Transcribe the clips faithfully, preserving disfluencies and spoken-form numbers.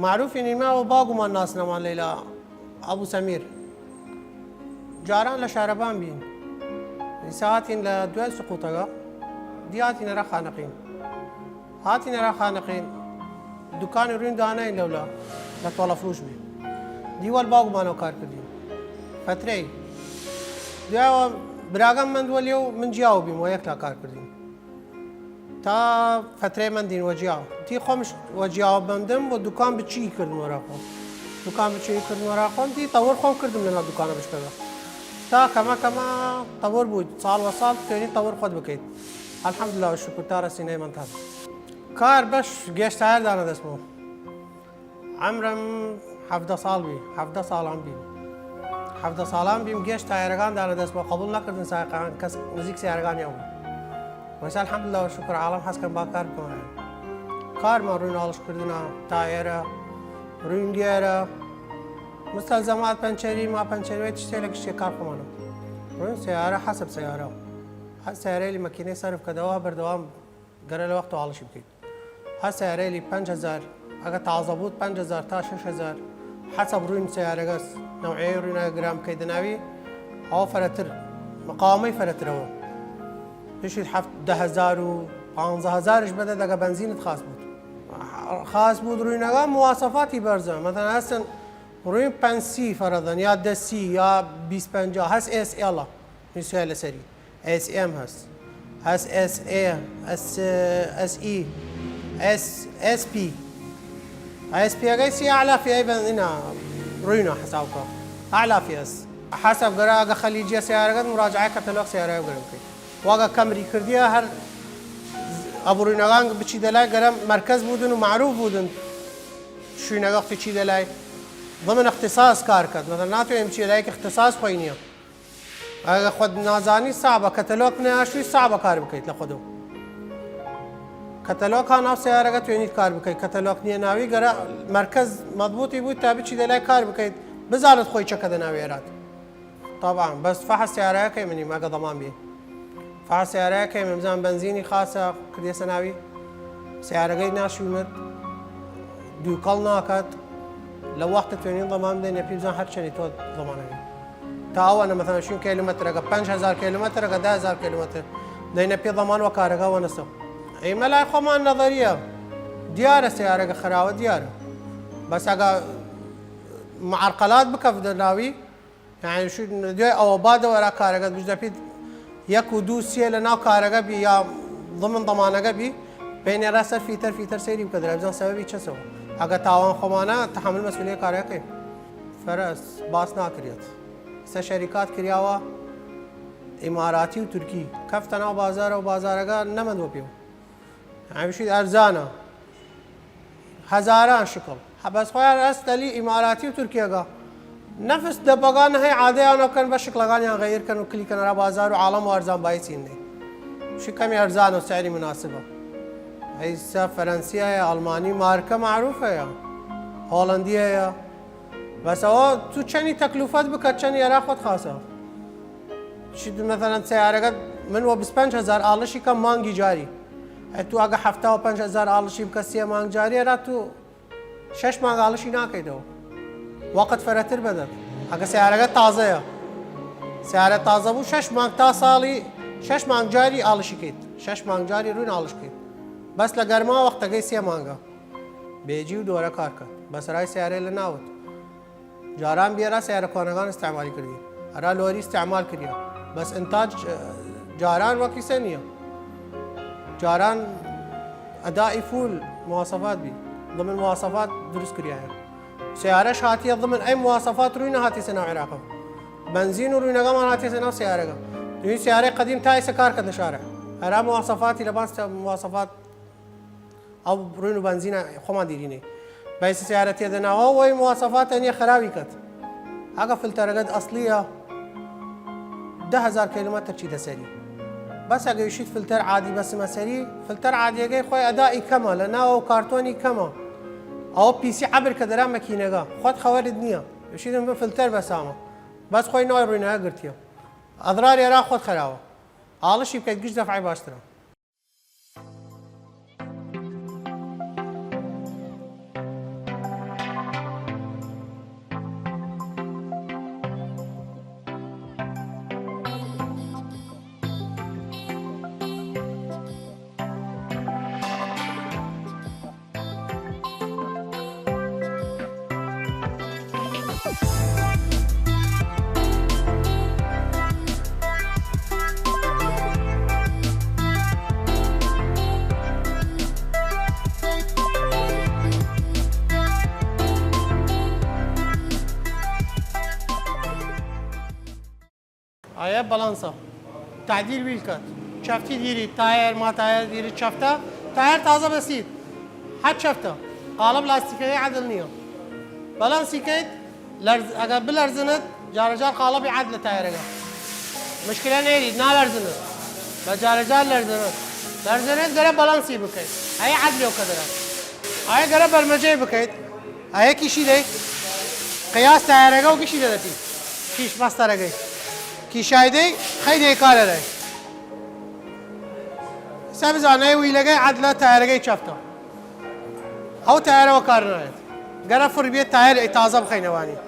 معروفین، ئیمە وە باوگمان ناسنەمان لەیلا، ئەبو سەمیر. جاران لە شارەبان بین، ئیسە هاتین لە دوای سقوطەگە، دی هاتین ئەرا خانەقین. هاتین ئەرا خانەقین، دوکانی روین داناین لەولا، لە تۆڵە فروش بی. دی وەل باوگمانەوە کار کردین فترەی. دویاوە براگەم مەند وەلیە و من جیاوە بیم، وە یەکلا کار کردین تا فترەی مەندین وە جیاوە. تی خوەمش وە جیاوە بەندم و دوکان بچی کردم وەرا خوەم. دوکان بچی کردم وەرا خوەم، تی تەوەر خوەم کردم لەنا دوکانە بشکەگە. تا کەمە کەمە تەوەر بووید، ساڵ وە ساڵ توێنی تەوەر خوەد بکەید. الحمدلله و شکر تا رەسینەی من تاد. کار بەش گێشتایەر دانە دەسمەوە. عەمرم حەڤدە ساڵ بی، حەڤدە ساڵان بیم. حەڤدە ساڵان بیم، گێش تایەرەگان دانە دەسمەوە، قەبوڵ نەکردن سایقان، کەس نزیک سیارەگان نیەبوو. وەیسا الحمدلله و شکر عالەم حەز کەن با کار بکەن. کارمان روین ئاڵش کردنە تایەرە، روین گێرە، مستەلزەمات پەنچەری، ما پەنچەری وەی تشتێ لە گشتێ کار خۆمانە. روین سیارە حەسب سیارە. هەر سیارەیلی مەکینەی سەرف کەدەوە بەردەوام گەرە لە وەختەوە ئاڵشی بکەید. هەر سیارەیلی پەنج هەزار، ئەگە تازە بوود پەنج هەزار تا شەش هەزار، حەسەب روین سیارەگەس، نەوعیەی روینە گرام بکەید دەناوی، ئەوە فەرەتر، مقاومەی فەرەترەوە. بشید هەفت، دە هەزار و پانزە هەزارش بەدە دەگە بەنزینت خاس بوود. خاس بوود روینەگە مواسەفاتی بەرزە. مەتەن هەستن روین پەنج سی فەرەدەن، یا دە سی، یا بیست پەنجا، هەس ئێس ئێڵە. نووسراوە لەسەری. ئێس ئێم هەس. هەس ئێس ئێ، ئێس، ئێس ئی، ئێس، ئێس پی. ئێس پیەگەی سی ئەعلا فیەی بەن ئینا روینە حساب کە. ئەعلا فیەس. حساب گەرە ئەگە خەلیجیە سیارەگەت مراجعەی کەتەلۆگ سیارەگە گەرم کەی. واگە کەمری کردیە هەر ئەبوو روینەگان بچی دەلای گەرە مەرکەز بوودن و معروف بوودن. شوینەگە وەختی چی دەلای ضمن اختصاص کار کەت. مەسەلەن ناتوێن بچی لایەک اختصاص خوەی نیە. ئەگە خوەد نازانی سەعبە، کەتەلۆگ نەیاشوی سەعبە کار بکەیت لە خوەدەو. کەتەلۆگ ها ناو سیارەگە توێنیت کار بکەیت، کەتەلۆگ نیە ناوی گەرە مەرکەز مەضبوطی بوویت تا بچی دەلای کار بکەیت، بزانت خوەی چەکە دەناوێرات. طبعا بەس فەحس سیارەکەی منی مەگە ضەمان بی. فەحس سیارەکەی من بزان بەنزینی خاسە کردێسە ناوی سیارەگەی ناشویمت. دووکەڵ ناکات. لە وەختە توێنین ضەمان بدەینە پی بزان هەر چەنی تۆ ضەمانەگەی. تا ئەوەنە مەسەلەن شوین کیلومەترەگە پەنج هەزار کیلومەترەگە دە هەزار کیلومەتر دەینە پی ضەمان وە کارەگە وەنەسە. ئیمە لای خۆمان نەظەریە دیارە سیارەگە خراوە دیارە. بەس ئەگە معەرقەلات بکەفدە ناوی، یعنی شو دوای ئەوە با دەوەرا کارەگەت بچ دەپیت یەک و دوو سێ لە ناو کارەگە بی یا ضمن ضەمانەگە بی، بینێ راسە فیتەر فیتەر سەیری بکە درا بزان سەبەبی چەسەوە. ئەگە تاوان خۆمانە تەحەمل مەسئولیە کارەکەی فەرەس باس ناکرێت. سە شەریکات کریاوە ئیماراتی و تورکی کەفتە ناو بازارە و بازارەگە نەمەند وە پێو. هەمیشید ئەرزانە. هەزاران شکڵ. هە بەس خۆیان ئەستەلی ئیماراتی و تورکیەگە. نەفس دەبەگان هەی عادەیانە کەن بە شکڵەگانیان غەیر کەن و کلی کەن ئەرا بازار و عاڵەم و ئەرزان بایی چین نەی. شی کەمی ئەرزانە و سعری مناسبە. ئەی سە فەرەنسیایە، ئەڵمانی مارکە معروفەیە. هۆڵەندیەیە. بەس ئەوە تو چەنی تەکلوفەت بکە چەنی ئەرا خوەت خاسە. چی مەسەلەن سیارەگەت من وە بیست پەنج هەزار ئاڵشی کەم مانگی جاری. ئە تو ئەگە حەفتا و پەنج هەزار ئاڵشی بکە سێ مانگ جاری ئەرا تو شەش مانگ ئاڵشی ناکەیدەوە. وەقت فەرەتر بەدەت. ئەگە سیارەگەت تازەیە. سیارە تازە بوو شەش مانگ تا ساڵی شەش مانگ جاری ئاڵشی کەیت. شەش مانگ جاری روین ئاڵش کەیت. بەس لە گەرما وەختەگەی سێ مانگە. بێجی و دۆرە کار کەن. بەس ئەرای سیارەی لە ناوت. جاران بیەرا سیارە کوانەگان استعمالی کردی. ئەرا لۆری استعمال کریا. بەس انتاج، اه، جاران وەکیسە نیە. جاران ئەدائی فول مواصفات بی. ضمن مواصفات دروست کریایە. سیارەش هاتیە ضمن ئەی مواصفات روی نەهاتیسە ناو عراقە. بەنزین و روینەگەمان هاتیسە ناو سیارەگە. دوی سیارەی قەدیم تایسە کار کەت لە شارە. ئەرا مواصفاتی لە باس مواصفات ئەو روین و بەنزینە خۆمان دیرینەی. بەیسە سیارە تێدەناوە وەی مواصفات تەنیا خەراوی کەت. ئەگە فلتەرەگەت ئەسڵیە دە هەزار کیلومتر چی دەسەری. بەس ئەگە یشید فلتەر عادی بەسمە سەری، فلتەر عادیەگەی خۆی ئەدائی کەمە، لە ناوە و کارتۆنی کەمە. ئەوە پیسی عەبر کە دەرا مەکینەگە. خوەت خەوەرت نیە. یشیدم بە فلتەر بەسامە. بەس خۆی ناوی روینەگە گرتیە. ئەضراری ئەرا خوەت خەراوە. ئاڵشی بکەیت گشت دەفعی باشترە. ئایە بەڵانسە. تعدیل ویل کەت. چەفتی دیری، تایر، ما تایر دیری، چەفتە. تایر تازە بەسید. هەر چەفتە. قاڵب لاستیکەگەی عەدل نییە. بەڵانسی کەیت، لەرز-، ئەگەر بلەرزنت، جارەجار قاڵبی عەدلە تایرەگە. مشکلە نەیرید، نالەرزنت. بە جارەجار لەرزنت. لەرزنت گەرە بەڵانسی بکەیت. ئەی عەدلێ و کە دەرە. ئەی گەرە بەرمەجەی بکەیت. ئەیە کیشی دەی. قیاس تایرەگە و گشی دەدەتی. کیش مەستەرەگەی. کیشای دەی، خەی دەی کارە دەی. سە بزانە ئەی ویلەگەی عەدلە تایرەگەی چەفتە. ئەو تایرە وە کار نایەت. گەرە فڕ بیێت تایرەی تازە بخەینەوانی.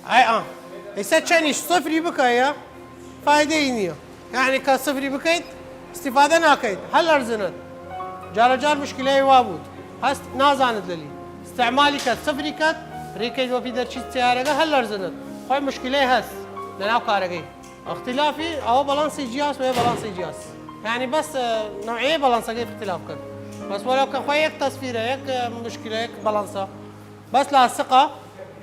ئەی ئا. ئیسە چەنیش سفری بکەیە. فایدەی نییە. یعنی کە سفری بکەیت، استفادە ناکەیت، هەر لەرزنت. جارەجار مشکلەی وا بوود. هەست نازانت لەلی. استعمالی کەت، سفری کەت، ریکەیت وەپی دەرچیت سیارەگە هەر لەرزنت. خۆی مشکلەی هەست لە ناو کارەگەی. اختلافی ئەوە بەڵانسی جیاس وێ بەڵانسی جیاس. یعنی بەس، ئە، نوعیە بەڵانسەگەی اختلاف کرد. بەس وەلەو کە خۆی یەک تەسفیرە، یەک، ئە، مشکلە، یەک بەڵانسە. بەس لاسقە،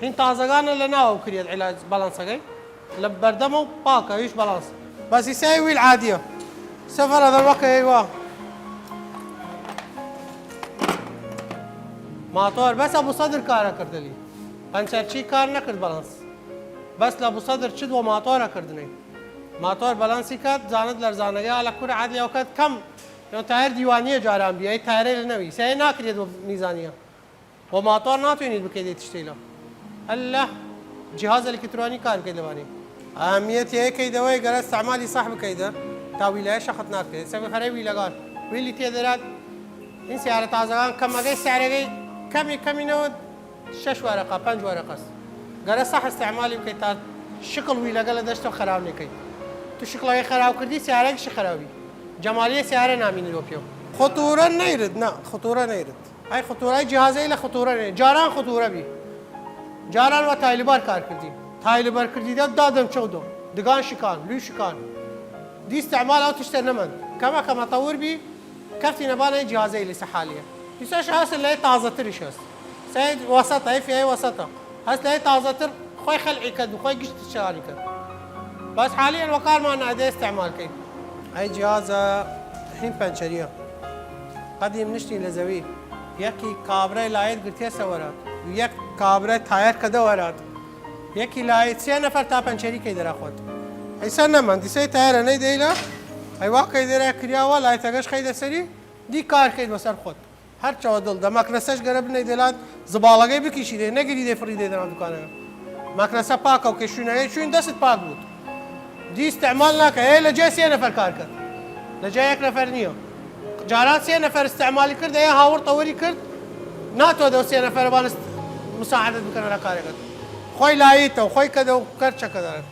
هین تازەگانە لە ناوە کریەت علاج بەڵانسەگەی. لە بەردەمە و پاکە، هیچ بەڵانس. بەس ئیسای ویل عادیە. سفر ئەدەر وەکە ئەیوا. ماتۆر، بەس ئەبو سەدر کارە کردەلی. پەنچەرچی کار نەکرد بەڵانس. بەس لە ئەبو سەدر چد وە ماتۆرە کردنەی. ماتۆر بەڵانسی کات، زانت لەرزانەگە لە کورە عادیە وکات کەم. یۆ تایر دیوانیە جاران بی، ئەی تایرەی لە نەوی. سەی ناکریەت وە میزانیە. وە ماتۆر ناتوینید بکەیدە تشتەیلە. هەلە جهاز ئەلکترۆنی کار بکەید لەوانی. ئەهمیەت یەکەی دەوەی گەرە استعمالی سەح بکەیدە تا ویلایە شەخت ناکرێت. سەبی خەرەی ویلەگان. ویلی تێ دەرات. این سیارە تازەگان کەمەگەی سعرەگەی کەمی کەمی نەوەد شەش وەرەقە، پەنج وەرەقەس. گەرە سەح استعمالی بکەید تا شکڵ ویلەگە لە دەشتە خەراو نەکەید. تو شکڵەگەی خەراو کردی، سیارەگەشی خەراوی. جەمالیە سیارە نامینی لۆ پیەو. خطورە نەیرد، نا، خطورە نەیرد. ئەی خطورە، ئەی جهازەی لە خطورە نەیرد. جاران خطورە بی. جاران وە تایلبار کار کردی. تایلبار کردی دە دادم چەودۆ. دگان شکان، لوی شکان. دی استعمال ئەو تشتە نەمەند. کەمە کەمە تەور بی، کەفتی نەبانە ئەی جهازەی لسە حالیە. ئیساش هەسە لەی تازەتریش هەست. سەید وەسەتە، ئەی فیای وەسەتە. هەست لەی تازەتر خوی خەلعی کەد و خوی گشت شانی کەد. بەس حالیەن وەکارمان نادێ استعمال کەین. ئەی جهازە هین پەنچەریە. قەدیم نشتین لە زەوی. یەکی کابرای لایت گرتیە سەوەرە. یەک کابرای تایەر کەدە وەرات. یەکی لایت سێ نەفەر تا پەنچەری کەی دەرا خۆت. ئەیسا نەمەند، ئیسای تایەرە نەی دەیلا. ئەی واقعی دەرا کریاوە، لایتەگەش خەی دەسەری. دی کار کەیت وەسەر خۆت. هەر چەوە دڵ دە مەکرەسەش گەرە بنەی دەلات زباڵەگەی بکیشی دێ، نەگری دێ فڕی دێ دەناو دوکانەگە. مەکرەسە پاکە و کەشوینەگەی چوین دەست پاک بوود. دی استعمال ناکە، هەیە لە جای سێ نەفەر کار کەت. لە جای یەک نەفەر نییە. جاران سێ نەفەر استعمالی کرد، ئەیە هاوڕ تەوەری کرد، ناتۆ دە سێ نەفەرە بان است-، مساعدەت بکەنە لە کارەکەت. خۆی لایتە و خۆی کەدە و کەرچەکە دەرەت.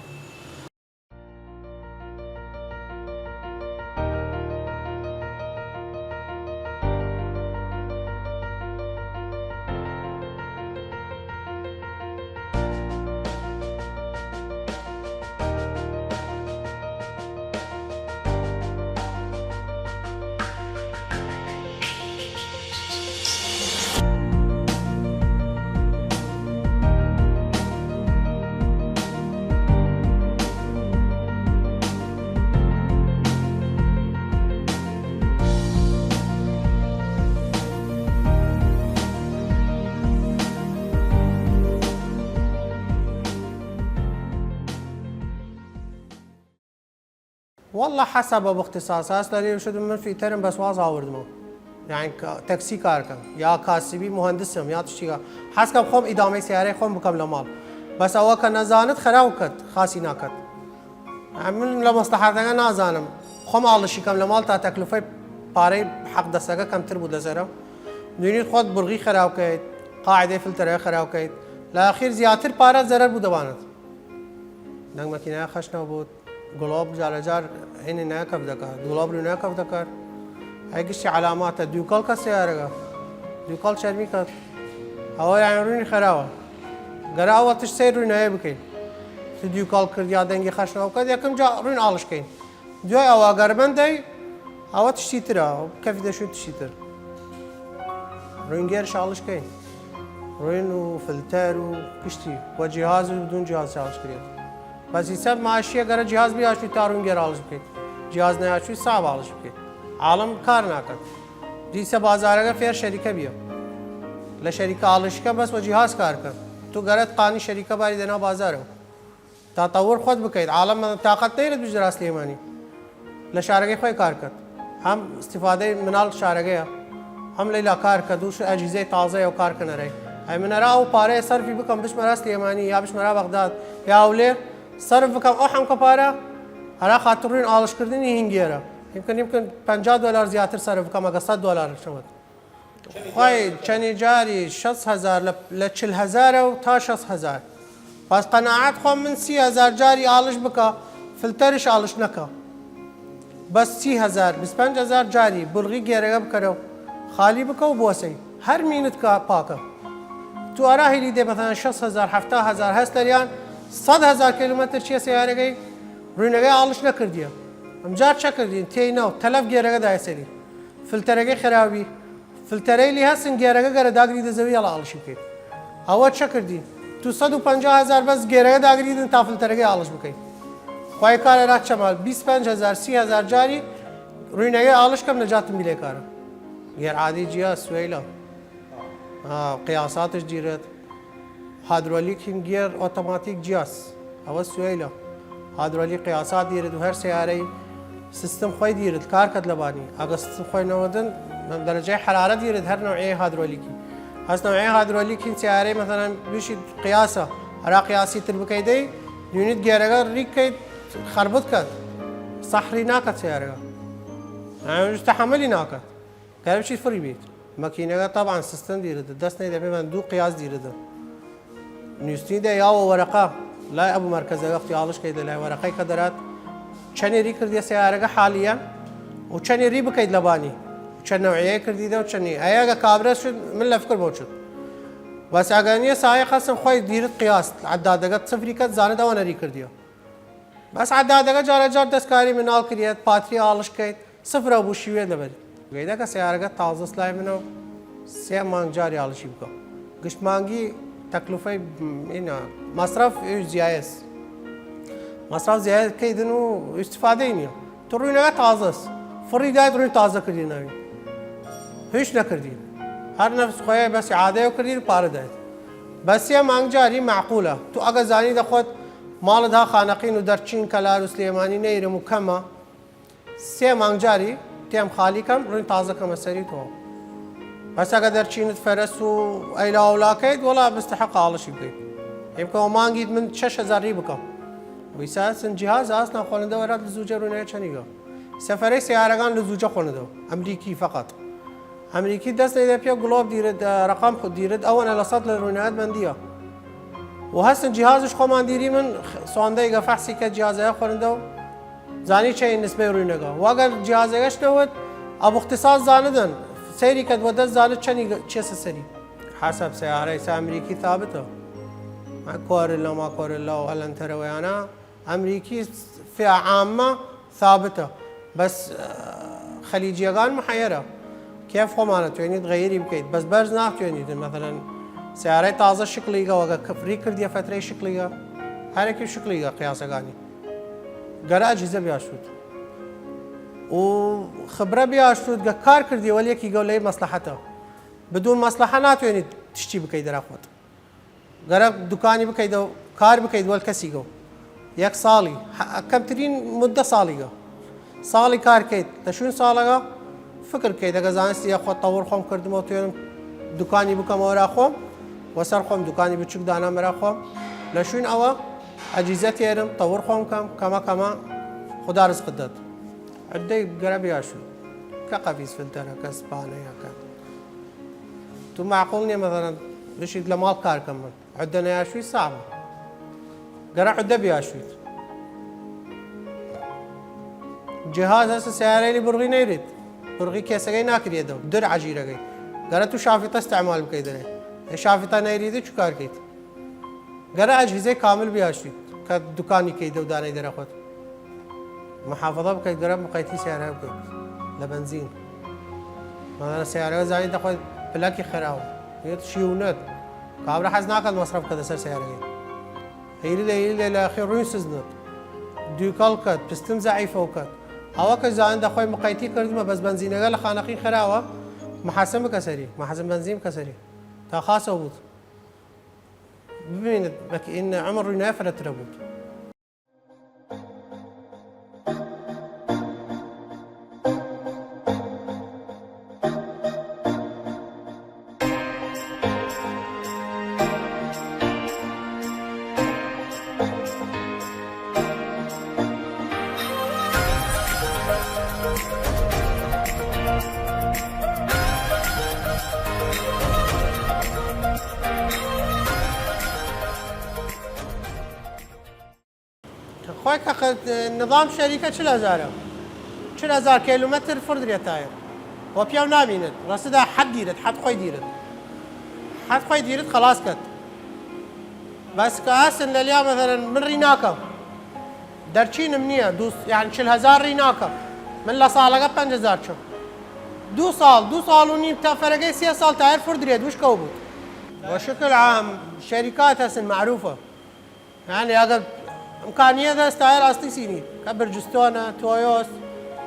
واللە حەسە بە اختصاص هەس لەلی شد من فیتەرم بەس واز ئاوردمە. یعنی تەکسی کار کەم یا کاسبی مهندسم یا تشتیگە. حەز کەم خۆم ئیدامەی سیارەی خۆم بکەم لە ماڵ. بەس ئەوە کە نەزانت خەراو کەت، خاسی ناکەت. من لە مەسلحەتەکە نازانم. خۆم ئاڵشی کەم لە ماڵ تا تەکلفەی پارەی حەق دەستەکە کەمتر بوو لەسەرم. دوینیت خۆت بڕغی خەراو کەیت، قاعدەی فلتەرەکە خەراو کەیت. لە ئەخیر زیاتر پارە زەرەر بوو دەبانت. دەنگ مەکینەکە خەش نەبوو. گڵۆب جارەجار هینی ناکەف دەکات، گڵۆب روی ناکەف دەکات. ئەی گشتی علاماتە دووکەڵ کە سیارەکە. دووکەڵ چەرمی کەت. ئەوە یان روی خەراوە. گەرە ئەوە تشت سەیر روی نایە بکەین. تو دووکەڵ کرد یا دەنگی خەش نەوە بکەت، یەکەم جا روی ئاڵش کەین. دوای ئەوە گەر بەندەی، ئەوە تشتی ترە، کەفی دەشوی تشتی تر. روینگێر شاڵش کەین. روین و فلتەر و گشتی. وە جیهاز و بدون جیهاز شاڵش کرێت. بەس ئیسە ماشیە گەرە جیهاز بیاشوی تا روین گێر ئاڵش بکەیت. جیهاز نەیاشوی ساب ئاڵش بکەیت. عاڵم کار ناکەت. دیسە بازارەگە فێر شەریکە بیە. لە شەریکە ئاڵشکە بەس وە جیهاز کار کەن. تو گەرەت قانی شەریکە باری دەنا بازارەوە. تا تەور خوەت بکەیت. عاڵم تاقەت نەیرێت بژ دەرا سلێمانی. لە شارەگەی خوەی کار کەت. هەم ئیستیفادەی مناڵ شارەگەیە، هەم لەیلا کار کەت و ئەجیزەی تازەیە و کار کەنەرەی. ئەی منەرا ئەو پارەیە سەرفی بکەم بچمەرا سلێمانی یا بچمەرا بەغداد یا هەولێر، سەرف بکەم ئەو حەمکە پارە هەرا خاتر روین ئاڵشکردنی هینگێرە. یمکن یمکن پەنجا دۆلار زیاتر سەرف بکەم ئەگە سەد دۆلار شەوەت. خوەی چەنی جاری شەست هەزار لە، لە چل هەزارە و تا شەست هەزار. پس قەناعەت خوەم من سی هەزار جاری ئاڵش بکە، فلتەرش ئاڵش نەکە. بەس سی هەزار، بیست پەنج هەزار جاری بڵغی گێرەگە بکەرەو خالی بکە و بۆسەی. هەر مینت کا پاکە. تو ئەرا هیلی دێ مەسەلەن شەست هەزار، هەفتا هەزار هەس لەریان سەد هەزار کیلومەتر چیە سیارەگەی روینەگەی ئاڵش نەکردیە. ئەمجار چە کردین؟ تێی ناو تەلەف گێرەگە دایە سەری. فلتەرەگەی خراوی. فلتەرەیلی هەسن گێرەگە گەرە داگریدە زەوی ئەڵا ئاڵشی بکەیت. ئەوە چە کردی؟ تو سەد و پەنجا هەزار بەس گێرەگە داگریدن تا فلتەرەگەی ئاڵش بکەیت. خوای کار ئەرا چەمال بیست پەنج هەزار، سی هەزار جاری روینەگەی ئاڵش کەم نەجاتم بیلێ کارە. گێر عادی جیا سوێیلە. ئا، قیاساتش دیرێت. هادرۆلیکین گێر ئۆتۆماتیک جیاس. ئەوە سوێیلە. هادرۆلیک قیاسات دیرد و هەر سیارەی سیستم خوەی دیرد کار کەت لەبانی. ئەگە سیستم خوەی نەوەدن، دەرەجەی حەرارە دیرد هەر نەوعیەی هادرۆلیکی. هەس نەوعیەی هادرۆلیکین سیارەی مەسەلەن بشید قیاسە. ئەرا قیاسی تر بکەیدەی، دوینید گێرەگە ریک کەیت خەربت کەت. سەحری ناکەت سیارەگە. ئەوش تەحەمەلی ناکەت. گەرم چی فڕی بیت. مەکینەگە تەبعەن سستن دیردە، دەس نەیدە پێمان دوو قیاس دیردە. نووسنی دە یا وە وەرەقە، لای ئەبو مەرکەزەگە وەختی ئاڵش کەیدە لای وەرەقەی کە دەرات، چەنی ری کردیە سیارەگە حالیەن و چەنی ری بکەیت لەبانی و چەن نەوعیەی کردیدە و چەنی. ئەیەگە کابرا شت، من لە فکر بۆ چوت. بەس ئەگەر نیە سایە خەسن خوەی دیرت قیاس، عەدادەگە سفری کەت زانت ئەوە نەری کردیە. بەس عەدادەگە جارە جار دەستکاری مناڵ کریەت، پاتری ئاڵش کەیت، سفرە بوو شیوێ لەبەری. گەیدە کە سیارەگە تازە سلای منەو سێ مانگ جاری ئاڵشی بکەم. گشت مانگی تەکلفەی، ئینە، مەسرەف ئێ زیایەس. مەسرەف زیایەس کەیدن و ئیستیفادەی نیە. تو ڕوینەگە تازەس. فڕی دایت ڕوین تازە کردی ناوی. هیچ نەکردی. هەر نەفس خۆیە بەس عادەیە کردی پارە دایت. بەس سێ مانگ جاری معقولە. تو ئەگە زانی دەخۆت ماڵت ها خانەقین و دەرچین کەلار و سلێمانی نەیرم و کەمە، سێ مانگ جاری تێم خالی کەم، ڕوین تازە کەمە سەری تۆ. بەس ئەگە دەرچینت فەرەس و ئەیلا ئەولاکەیت، وەڵا مستحق ئاڵشی بکەیت. ئێمکە وە مانگیت من شەش هەزار ری بکەم. ویسا سن جیهاز ئاس ناخۆنەدە وەرات لە زوجە ڕوینەیە چەنیگە. سەفەرەی سیارەگان لە زوجە خۆنەدەو. ئەمریکی فقط. ئەمریکی دەس نەیدە پێ گڵۆب دیرت، ئە، ڕەقەم خود دیرت، ئەوەنە لە سەد لە ڕوینەیەت مەندیە. و هەستن جیهازش خۆمان دیری من خ-، سواندەیگە فەحسی کە جیازەیە خوەندە و زانی چەی نسبەی ڕوینەگە. و ئەگەر جیازەگەش نەوت، ئەبو اختصاص زانەدن، سەیری کەد وە دەس زانت چەنی گە-، چێسە سەری. حەسەب سیارەی سە ئەمریکی ثابتە. ما کۆرلا، ما کۆرلا و ئەلەنتەرەوەیانە. ئەمریکی فئە عامە ثابتە. بەس، ئە، خەلیجیەگان محەیەرە. کێف خۆمانە توێنیت غەیری بکەیت. بەس بەرز ناتوێنیت. مەسەلەن سیارەی تازە شکڵیگە وەگە کفری کردیە فەترەی شکڵیگە. هەرێکی شکڵیگە قیاسەگانی. گەرە ئەجیزە بیاشوت. و خبرە بیاشوت گە کار کردی وەل یەکی گەو لەی مەسلحەتە. بدون مەسلحە ناتوێنیت تشتی بکەیت دەرا خۆت. گەرەک دوکانی بکەیدەو کار بکەید وەل کەسیگەو یەک ساڵی، ح-، کەمترین مدە ساڵیگە. ساڵی کار کەید لە شوین ساڵەگە فکر کەید ئەگە زانستی یە خۆ تەوەر خۆم کردمەوە توێنم دوکانی بکەمەوە را خۆم، وەسەر خۆم دوکانی بچوک دانام را خۆم. لە شوین ئەوە ئەجیزە تێرم تەوەر خۆم کەم کەمە کەمە خودا رزق دەد. عدەی گەرە بیاشوی کە قەفیز فلتەرە کە سپانەیە کە تو معقول نیە مەسەلەن بشید لە ماڵ کار کەم من. عدە نەیاشوی ساغە. گەرە عدە بیاشویت. جهاز هەسە سیارەیلی برغی نەیریت. برغی کێسەگەی ناکریەدەو. در عەجیرەگەی. گەرە تو شافیتە استعمال بکەی دەێ. ئێ شافیتە نەیریدی چو کار کەیت؟ گەرە ئەجهیزەی کامل بیاشویت کە دوکانی کەیدەو دانەی دەرەخوەت. محافظە بکەیت گەرە مقەیتی سیارە بکەیت لە بەنزین. مەسەلەن سیارەگە زانی دەخوەی پلەکی خراو. یەت شیونەت. کابرا حەز ناکەت مەسرەف بکەتە سەر سیارەگەی. هیلی لە هیلی لە لە خی روین سزنت، دوی کەڵ کەت، پستم زەعیفەو کەت. ئەوە کە زانن دە خوەی مقەیتی کردمە، بەس بەنزینەگە لە خانەقین خراوە، محەسن بکە سەری، محەسن بەنزین بکە سەری، تا خاسەو بوود. ببینت بەک ئین عمر روی نایە فرەترە بوود. خوەی کە قەت نظام شەریکە چل هەزارە، چل هەزار کیلومتر فڕ درێ تایە، و پیاو نامینت، رەسیدە حەد دیرت، حەد خوەی دیرت، حەد خوەی دیرت خەڵاس کەت. بەس کە ئاسن لە لیا مەسەلەن من ری ناکەم، دەرچینم نییە، دوو، یعنی چل هەزار ری ناکەم، من لە ساڵەگە پەنج هەزار چم. دوو ساڵ، دوو ساڵ و نیم تا فەرەگەی سێ ساڵ تایەر فڕ درێت وشکەو بوود. وە شکل عام شەریکات هەسن معروفە. یعنی ئەگەر ئمکانیەت هەس تایەر ئاستی سینی کە برجستۆنە، تۆیۆس،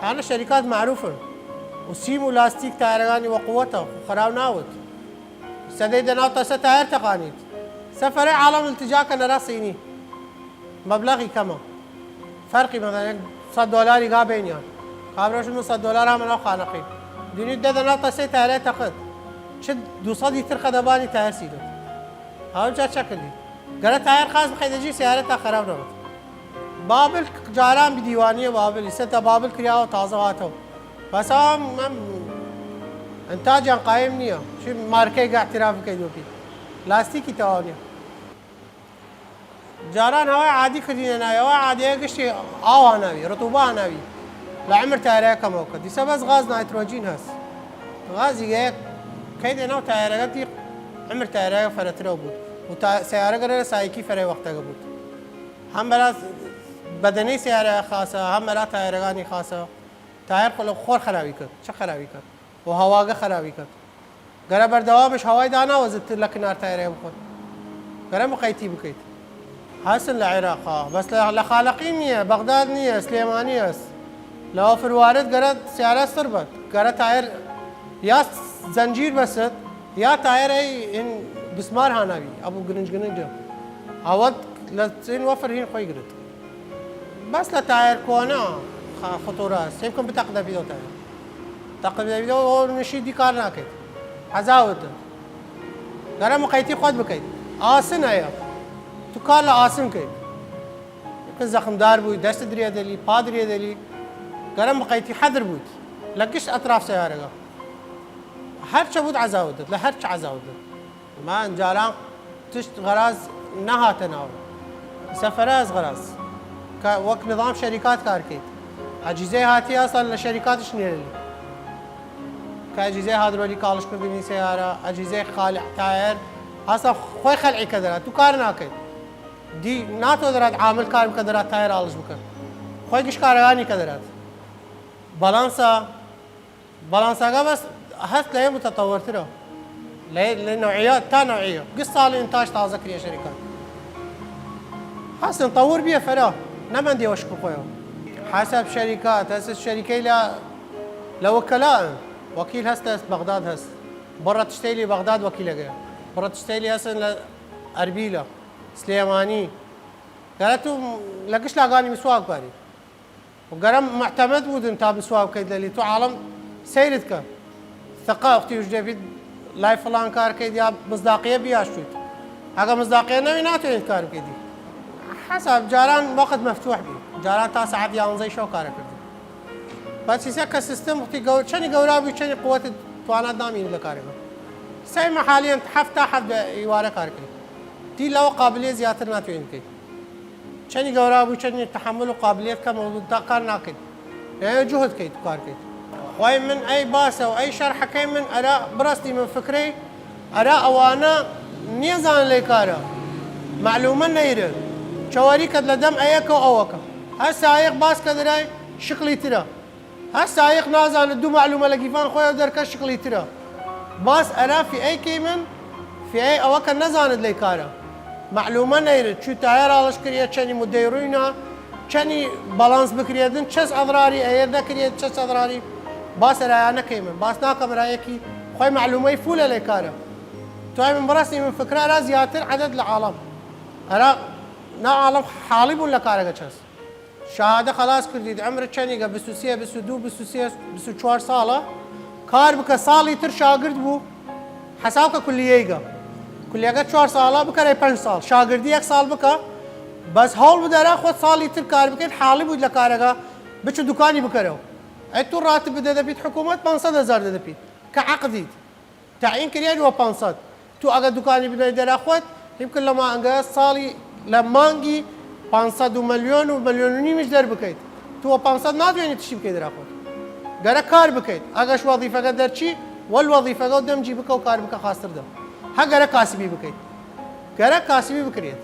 هەنە شەریکات معروفن. و سیم و لاستیک تایەرەگانی وە قووەتە، خراو ناوت. سەدەی دەناو تەسە تایەر تەقانیت. سەفەرەی عاڵەم التجا کە نەرا سینی. مەبلەغی کەمە. فەرقی مەسەلەن سەد دۆلاری گا بینیان. کابراش من سەد دۆلار هەمە ناو خانەقی. دونی دەدە ناو تەسەی تایەرەی تەقت. چ دوو سەدی تر خەدەبانی تایەر سینت. هاوجا چەکردی. گەرە تایەر خاس بخەیدە جی سیارە تا خەراو نەبت. بابل جاران بدیوانیە بابل، ئیسە تا بابل کریاوە تازە واتەوە. بەس ئەم، ئەم ئەنتاجیان قایم نییە. چی مارکەی گە اعتراف بکەیت وەپی. لاستیکی تەواو نییە. جاران هەوای عادی کردینە ناوی، هەوای عادیە گشتی ئاوا ناوی، رطوبە ناوی. لە عمر تایەرەکەمەوە کە. دیسە بەس غاز نایترۆجین هەس. غازی گەیەک کەی دێ ناو تایەرەکە دی عمر تایەرەکە فەرەترەو بوود. و تا سیارە گەرە سایکی فەرەی وەختەگە بوود. هەم بەلا بەدەنەی سیارە خاسە، هەم بەلا تایەرەکانی خاسە. تایەر خۆ لە خۆر خەراوی کرد. چە خەراوی کرد؟ و هەواگە خەراوی کرد. گەرە بەردەوامش هەوای داناوەزت لە کنار تایەرەیە بخۆن. گەرە مقەیتی بکەیت. هەسن لە عێراقا. بەس لە، لە خالەقین نییە، بەغداد نییە، سلێمانی هەس. لە وەفر وارد گەرە سیارە سڕ بەت. گەرە تایەر یا زەنجیر بەست، یا تایەر ئەی ئین بسمار هاناوی، ئەبوو گرنج گرنجە. ئەوەت لە چین وەفر هین خوەی گرت. بەس لە تایەر کۆنە خا-، خطورە، سێ بکەم بتەق دەبیدەو تایەر. تەق دەبیدەو ئەو نشی دی کار ناکەیت. عەزاوتن. گەرە مقەیتی خوەت بکەیت. ئاسن ئەیە. تو کار لە ئاسن کەیت. کە زەخمدار بووی، دەست درێ دەلی، پا درێ دەلی. گەرە مقەیتی حەدر بوویت. لە گشت ئەتراف سیارەگە. هەرچە بوود عەزاوتت، لە هەرچ عەزاوتت. ما ئنجاران تشت غەراز نەهاتە ناو. ئیسە فەرەس غەراز. کە وەک نظام شەریکات کار کەیت. ئەجیزەی هاتی ئەسڵەن لە شەریکاتش نێرلی. کە ئەجیزەی هادرۆلی کاڵش کردنی سیارە، ئەجیزەی خالع تایەر، ئەسڵەن خوەی خەلعی کە دەرات، تو کار ناکەیت. دی ناتۆ دەرات عامل کار بکە دەرات تایەر ئاڵش بکە. خوەی گشت کارەگانی کە دەرات. بەڵانسە بەڵانساگە بەس هەست لە یە متەتەوەرترە. لە، لە نەوعیە تا نەوعیە. گشت ساڵ ئینتاج تازە کریە شەریکات. هەستن تەوەر بیە فەرا. نەمەندی وەشک بخۆیەوە. حەسەب شەریکات، هەست شەریکەی لە، لە وەکەلائن. وەکیل هەست لە بەغداد هەست. بڕە تشتەیلی بەغداد وەکیلەگە. بڕە تشتەیلی هەستن لە ئەربیلە. سلێمانی. گەرە تو لە گشت لاگانی مسواک باری. و گەرە معتەمەد بوودن تا مسواک بکەیت لەلی. تو عاڵم سەیرت کە. ثقە وەختی وش دەبیت لای فڵان کار کەیت یا مصداقیە بیاشتویت. ئەگە مصداقیە نەوی ناتوێنیت کار بکەیت. حەساب جاران وەقت مەفتوح بی. جاران تا سەعات یانزەی شەو کارە کردی. بەس ئیسە کە سیستم وەختی گەور-، چەنی گەورا بی چەنی قوەت توانات نامینی لە کارەکە. سەی مەحالیەن هەفت تا هەفت ئیوارە کار کەیت. دی لەوە قابلیە زیاتر ناتوێنیت کەیت. چەنی گەورا بوو، چەنی تەحەمل و قابلیەت کەمە و تا کار ناکەیت. ئێ جوهد کەیت و کار کەیت. خوەی من ئەی باسە و ئەی شەرحەکەی من ئەرا بڕەستی من فکرەی ئەرا ئەوانە نیەزانن لەی کارە. مەعلومە نەیرن. چەوەریکەت لە دەم ئەیەکە و ئەوەکە. هەر سایق باس کە درای شکلی ترە. هەر سایق نازانت دوو مەعلومە لە گیفان خوەیەو دەرکە شکلی ترە. باس ئەرا فیئەی کەیمن، فیئەی ئەوە کە نەزانت لەی کارە. معلومە نەیرد چوی تایەر ئاڵش کریە، چەنی مدەی روینە، چەنی بەڵانس بکریەدن، چەس ئەضراری ئەیە دەکریەد، چەس ئەضراری. باس ئەرایانە کەیمن، باس ناکەم ئەرا یەکی خوەی معلومەی فولە لەی کارە. توای من بڕەسنی من فکرە ئەرا زیاتر عەدەد لە عاڵەم، ئەرا نا عاڵەم حاڵی بوون لە کارەگە چەس. شەهادە خەڵاس کردید، عمرت چەنیگە؟ بیست و سێ، بیست و دوو، بیست و سێ، بیست و چوار ساڵە. کار بکە، ساڵی تر شاگرد بوو، حەساب کە کولیەیگە. کولیەگە چوار ساڵە، بکەرەی پەنج ساڵ. شاگردی یەک ساڵ بکە، بەس هەوڵ بدەرە خوەت ساڵی تر کار بکەیت، حاڵی بووید لە کارەگە، بچو دوکانی بکەرەو. ئەی تو ڕاتب بدە دەپیت حکومەت پەنج سەد هەزار دەدەپیت کە عەقدید. تعیین کریەن وە پەنج سەد. تو ئەگە دوکانی بدەی دەرا خوەت، هیمکن لە مانگە ساڵی، لە مانگی پەنج سەد و مەلیۆن و مەلیۆن و نیمیش دەر بکەیت. تو وە پەنج سەد ناتوێنی تشتی بکەی دەرا خوەت. گەرە کار بکەیت. ئەگەش وەزیفەگە دەرچی، وەل وەزیفەگە و دەمجی بکە و کار بکە خاستر دە. هە گەرە کاسبی بکەیت. گەرە کاسبی بکرێت.